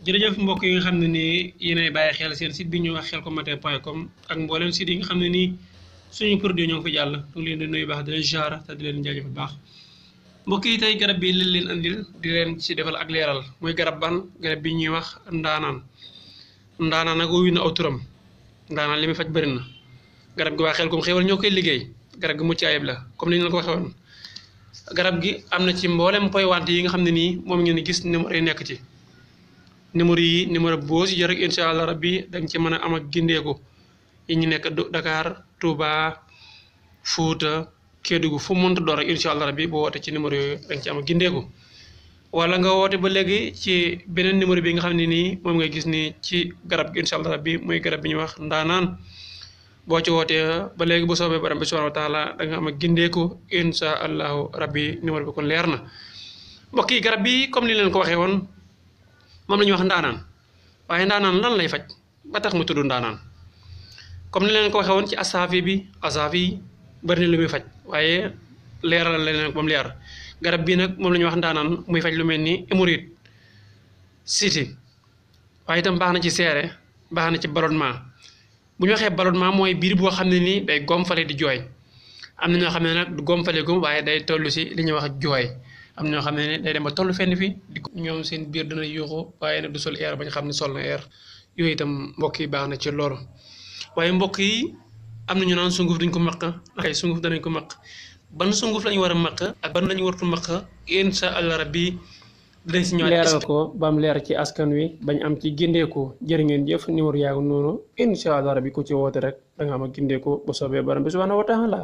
jërëjëf mbokk yi nga xam ne nii yéenay bàyyi xel seen site bi ñuy wax xelcom matin.com ak mboolem site yi nga xam ne nii suñu produit ñoo ngi fi jàll ñu ngi leen di nuyu baax di leen jaar te di leen jaajëf bu baax mbokk yi tey garab bi li leen andil di leen ci defal ak leeral mooy garab bi ñuy wax ndaanaan nag wuyu na aw turam ndaanaan li muy faj bëri na garab gi waa Xelcom xéwal ñoo koy liggéey garab gi mucc ayib la comme ni ñu la ko waxee woon garab gi am na ci mboolem poy wante yi nga xam ne nii moom ngeen di gis numéro yi nekk ci numéro boo si jot rek incha allah rabbi dañ ci mën a am ak gindeeku yi ñu nekk Dakar Touba Fouta Kédougou fu mu mënta door rek incha allah rabbi boo woote ci numéro yooyu dañ ci am ak gindeeku wala nga woote ba léegi ci beneen numéro bi nga xam ne nii moom ngay gis nii ci garab gi incha allah rabbi muy garab bi ñuy wax ndaanaan boo ci wootee ba léegi bu soobee borom bi subhanahu wa taala da nga am ak gindeeku incha allahu rabbi numéro bi kon leer na mbokk yi garab bi comme ni leen ko waxee woon. moom la ñuy wax ndaanaan waaye ndaanaan lan lay faj ba tax mu tudd ndaanaan comme ni leen ko waxee woon ci asaafi yi bëri na lu muy faj waaye leeral leen moom leer garab bii nag moom la ñuy wax ndaanaan muy faj lu mel ni hémorroïde siti waaye itam baax na ci seere baax na ci ballonnement bu ñu waxee ballonnement mooy biir boo xam ne nii day gomfale di jooy am na ñoo xam ne nag du gomfale gum waaye day toll si li ñuy wax jooy am ñoo xam ne day dem ba toll fenn fi di ñoom seen biir dana yuuxu waaye nag du sol air ba ñu xam ne sol na air yooyu itam mbokk yi baax na ci loolu waaye mbokk yi am na ñu naan sunguf duñ ko maq ay sunguf danañ ko maq ban sunguf lañu war a maq ak ban lañu wartu maq incha allah rabbi dinañ si ñëwaat leeral ko ba mu leer ci askan wi bañ am ci gindeeku jërë ngeen jëf numéro yaagu noonu incha allah rabbi ku ci woote rek da nga am ak gindeeku bu soobee borom bi subhanahu wa taala